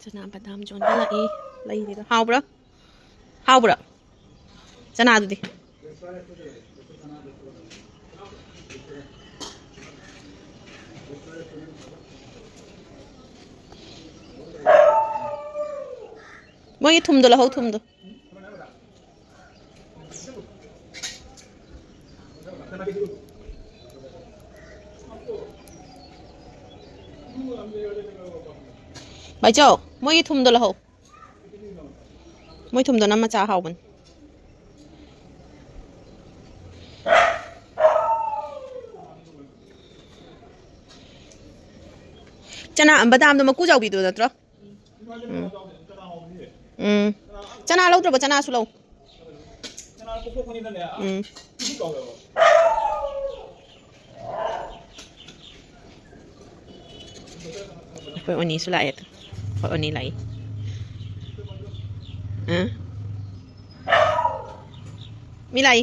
ꯆꯅꯥ ꯕꯗꯥꯝ ꯌꯣꯟꯕ ꯂꯥꯛꯏ꯫ ꯂꯩꯔꯤꯗꯣ ꯍꯥꯎꯕ꯭ꯔꯣ? ꯍꯥꯎꯕ꯭ꯔꯣ? ꯆꯅꯥꯗꯨꯗꯤ꯫ ꯃꯣꯏꯒꯤ ꯊꯨꯝꯗꯣ ꯂꯧꯍꯧ, ꯊꯨꯝꯗꯣ꯫ ꯕꯥꯏꯆꯧ, ꯃꯣꯏꯒꯤ ꯊꯨꯝꯗꯣ ꯂꯧꯍꯧ꯫ ꯃꯣꯏ ꯊꯨꯝꯗꯣ ꯅꯝꯃ ꯆꯥ ꯍꯥꯎꯕꯅꯤ꯫ ꯆꯅꯥ, ꯕꯗꯥꯝꯗꯣ ꯃꯀꯨ ꯆꯥꯎꯕꯤꯗꯣ ꯅꯠꯇ꯭ꯔꯣ? ꯎꯝ꯫ ꯎꯝ꯫ ꯆꯅꯥ ꯂꯧꯗ꯭ꯔꯕ? ꯆꯅꯥꯁꯨ ꯂꯧ꯫ ꯎꯝ꯫ ꯑꯩꯈꯣꯏ ꯑꯣꯅꯤꯁꯨ ꯂꯥꯛꯑꯦ꯫ ꯑꯩꯈꯣꯏ ꯑꯣꯅꯤ ꯂꯥꯛꯏ꯫ ꯑ? ꯃꯤ ꯂꯥꯛꯏ꯫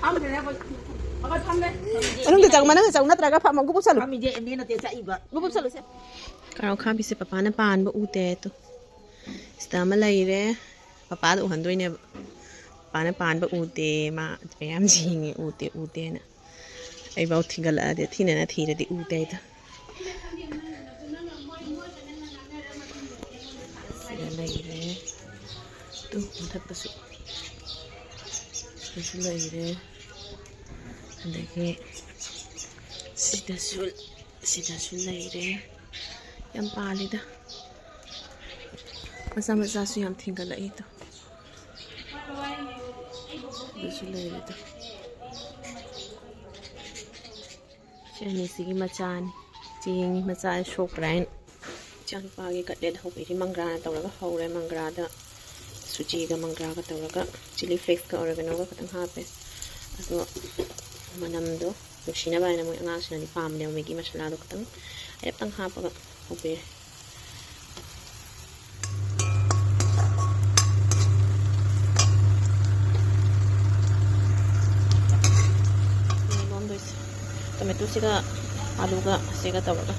ꯐꯝꯗ꯭ꯔꯦ, ꯑꯩꯈꯣꯏ꯫ ꯑꯩꯈꯣꯏ ꯐꯝꯗ꯭ꯔꯦ꯫ ꯃꯅꯨꯡꯗ ꯆꯪꯉꯨ, ꯃꯅꯨꯡꯗ ꯆꯪꯉꯨ, ꯅꯠꯇ꯭ꯔꯒ ꯐꯝꯃꯣ, ꯒꯨꯞ ꯒꯨꯞ ꯁꯜꯂꯨ꯫ ꯐꯝꯃꯤꯁꯦ ꯑꯦꯝ ꯑꯦ ꯅꯠꯇꯦ, ꯆꯠꯂꯤꯕ꯫ ꯒꯨꯞ ꯒꯨꯞ ꯁꯜꯂꯨꯁꯦ꯫ ꯀꯥꯔꯣ ꯈꯥꯕꯤꯁꯦ ꯄꯄꯥꯅ ꯄꯥꯟꯕ ꯎꯗꯦ ꯇꯨ꯫ ꯁꯤꯗ ꯑꯃ ꯂꯩꯔꯦ꯫ ꯄꯄꯥꯗ ꯎꯍꯟꯗꯣꯏꯅꯦꯕ꯫ ꯄꯄꯥꯅ ꯄꯥꯟꯕ ꯎꯗꯦ, ꯃꯥ ꯃꯌꯥꯝ ꯌꯦꯡꯉꯦ, ꯎꯗꯦ, ꯎꯗꯦꯅ꯫ ꯑꯩꯐꯥꯎ ꯊꯤꯒꯠꯂꯛꯑꯗꯤ, ꯊꯤꯅꯅ ꯊꯤꯔꯗꯤ ꯎꯗꯦ ꯍꯥꯏꯗꯣ꯫ ꯁꯤꯗ ꯂꯩꯔꯦ꯫ ꯇꯨ, ꯃꯊꯛꯇꯁꯨ꯫ ꯁꯤꯗꯁꯨ ꯂꯩꯔꯦ꯫ ꯑꯗꯒꯤ ꯁꯤꯗꯁꯨ, ꯁꯤꯗꯁꯨ ꯂꯩꯔꯦ꯫ ꯌꯥꯝ ꯄꯥꯜꯂꯤꯗ꯫ ꯃꯆꯥ ꯃꯆꯥꯁꯨ ꯌꯥꯝ ꯊꯤꯡꯒꯠꯂꯛꯏꯗꯣ꯫ ꯑꯗꯨꯁꯨ ꯂꯩꯔꯦꯗꯣ꯫ ꯁꯤ ꯑꯅꯤꯁꯤꯒꯤ ꯃꯆꯥꯅꯤ꯫ ꯆꯦꯡ ꯃꯆꯥ ꯁꯣꯛꯄ꯭ꯔꯥ ꯍꯥꯏꯅ꯫ ꯏꯆꯥꯅꯨꯄꯥꯒꯤ ꯀꯠꯂꯦꯠ ꯍꯧꯕꯤꯔꯤ꯫ ꯃꯪꯒ꯭ꯔꯥꯅ ꯇꯧꯔꯒ ꯍꯧꯔꯦ꯫ ꯃꯪꯒ꯭ꯔꯥꯗ ꯁꯨꯖꯤꯒ ꯃꯪꯒ꯭ꯔꯥꯒ ꯇꯧꯔꯒ ꯆꯤꯂꯤ ꯐ꯭ꯂꯦꯛꯁꯀ ꯑꯣꯔꯦꯒꯅꯣꯒ ꯈꯛꯇꯪ ꯍꯥꯞꯄꯦ꯫ ꯑꯗꯣ ꯃꯅꯝꯗꯣ ꯅꯨꯡꯁꯤꯅꯕ ꯍꯥꯏꯅ ꯃꯣꯏ ꯑꯉꯥꯡꯁꯤꯡꯅꯗꯤ ꯄꯥꯝꯕꯅꯦꯕ ꯃꯦꯒꯤ ꯃꯁꯥꯂꯥꯗꯣ ꯈꯛꯇꯪ ꯍꯥꯏꯔꯞꯇꯪ ꯍꯥꯞꯄꯒ ꯍꯧꯕꯤꯔꯦ꯫ ꯂꯣꯟꯗꯣꯏꯁꯦ꯫ ꯇꯣꯃꯦꯇꯣꯁꯤꯒ ꯑꯥꯂꯨꯒ ꯁꯤꯒ ꯇꯧꯔꯒ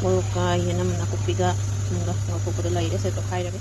ꯃꯣꯔꯣꯛꯀ ꯌꯦꯅꯝ ꯅꯥꯀꯨꯞꯄꯤꯒ ꯊꯨꯝꯒ ꯃꯣꯔꯣꯛ ꯑꯄꯣꯛꯄꯗꯣ ꯂꯩꯔꯦ, ꯁꯦ ꯇꯣꯠꯈꯥꯏꯔꯒꯦ꯫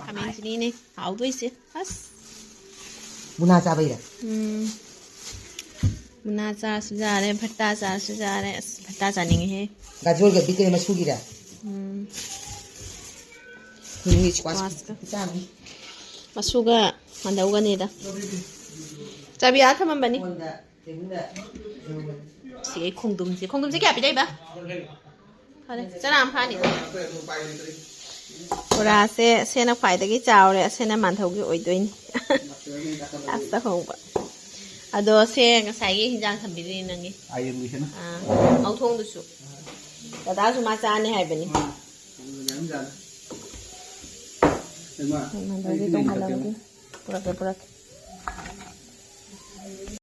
ꯈꯥꯃꯦꯟ ꯆꯤꯅꯤꯅꯦ ꯍꯥꯎꯗꯣꯏꯁꯦ꯫ ꯑꯁ꯫ ꯃꯨꯅꯥ ꯆꯥꯕꯩꯔ? ꯎꯝ꯫ ꯃꯨꯅꯥ ꯆꯥꯔꯁꯨ ꯌꯥꯔꯦ, ꯚꯠꯇꯥ ꯆꯥꯔꯁꯨ ꯌꯥꯔꯦ꯫ ꯑꯁ, ꯚꯠꯇꯥ ꯆꯥꯅꯤꯡꯉꯤꯍꯦ꯫ ꯒꯥꯖꯣꯔꯒ ꯕꯤꯠꯀꯅꯦ ꯃꯁꯨꯒꯤꯔ? ꯎꯝ꯫ ꯃꯤꯃꯤ squash squash ꯀ꯫ ꯆꯥꯅꯤ꯫ ꯃꯁꯨꯒ ꯃꯥꯟꯗꯧꯒꯅꯤꯗ꯫ ꯆꯥꯕꯤ ꯑꯥ ꯊꯝꯃꯝꯕꯅꯤ꯫ ꯐꯣꯟꯗ ꯁꯤ ꯑꯩ ꯈꯣꯡꯗ꯭ꯔꯨꯝꯁꯦ, ꯈꯣꯡꯗ꯭ꯔꯨꯝꯁꯦ ꯀꯌꯥ ꯄꯤꯔꯛꯏꯕ? ꯐꯔꯦ, ꯆꯔꯥ ꯑꯃ ꯐꯥꯅꯤ꯫ ꯕꯣꯔꯥꯁꯦ ꯁꯦꯅ ꯈ꯭ꯋꯥꯏꯗꯒꯤ ꯆꯥꯎꯔꯦ, ꯑꯁꯦꯅ ꯃꯥꯟꯊꯧꯒꯤ ꯑꯣꯏꯗꯣꯏꯅꯤ꯫ ꯂꯥꯁꯇ ꯍꯣꯡꯕ꯫ ꯑꯗꯣ ꯁꯦ ꯉꯁꯥꯏꯒꯤ ꯍꯤꯟꯖꯥꯡ ꯊꯝꯕꯤꯗꯣꯏꯅꯤ ꯅꯪꯒꯤ꯫ ꯑꯥꯏ ꯑꯦꯝꯒꯤ ꯁꯦꯅ꯫ ꯑꯥ, ꯉꯧꯊꯣꯡꯗꯨꯁꯨ꯫ ꯗꯗꯥꯁꯨ ꯃꯥ ꯆꯥꯅꯤ ꯍꯥꯏꯕꯅꯤ꯫ ꯑꯥ, ꯑꯗꯨꯗꯤ ꯃꯌꯥꯝ ꯆꯥꯔꯦ꯫ ꯏꯃꯥ, ꯃꯥꯟꯊꯧꯒꯤ ꯑꯩꯗꯤ ꯇꯣꯡꯍꯜꯂꯝꯒꯦ꯫ ꯂꯩꯇꯕꯅꯤ꯫ ꯄꯨꯔꯛꯀꯦ, ꯄꯨꯔꯛꯀꯦ꯫